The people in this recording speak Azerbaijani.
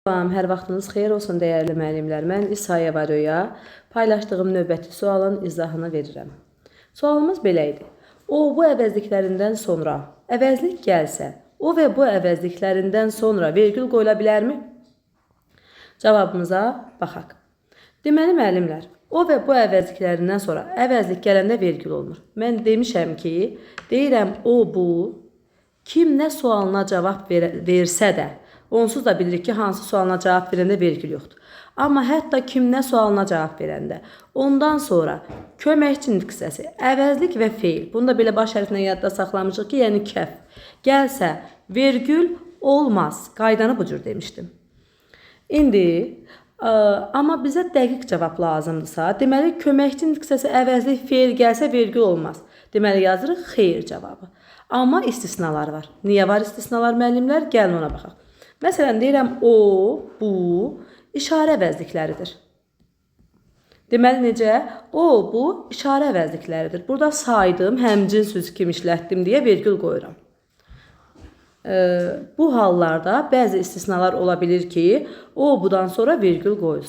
Salam, hər vaxtınız xeyir olsun dəyərli müəllimlər. Mən İsayeva Röya paylaşdığım növbəti sualın izahını verirəm. Sualımız belə idi. O, bu əvəzliklərindən sonra əvəzlik gəlsə, o və bu əvəzliklərindən sonra vergül qoyula bilərmi? Cavabımıza baxaq. Deməli müəllimlər, o və bu əvəzliklərindən sonra əvəzlik gələndə vergül olmur. Mən demişəm ki, deyirəm o, bu, kim nə sualına cavab versə də, onsuz da bilirik ki, hansı sualına cavab verəndə vergül yoxdur. Amma hətta kim nə sualına cavab verəndə, ondan sonra köməkçi nitq hissəsi, əvəzlik və feil. Bunu da belə baş hərflə yadda saxlamışıq ki, yəni kəf. Gəlsə vergül olmaz. Qaydanı bu cür demişdim. İndi amma bizə dəqiq cavab lazımdırsa, deməli köməkçi nitq hissəsi, əvəzlik, feil gəlsə vergül olmaz. Deməli yazırıq xeyir cavabı. Amma istisnalar var. Niyə var istisnalar müəllimlər? Gəlin ona baxaq. Məsələn, deyirəm o, bu işarə əvəzlikləridir. Deməli necə? O, bu işarə əvəzlikləridir. Burada saydım, həmcins söz kimi işlətdim deyə vergül qoyuram. Bu hallarda bəzi istisnalar ola bilir ki, o, budan sonra vergül qoyulsun.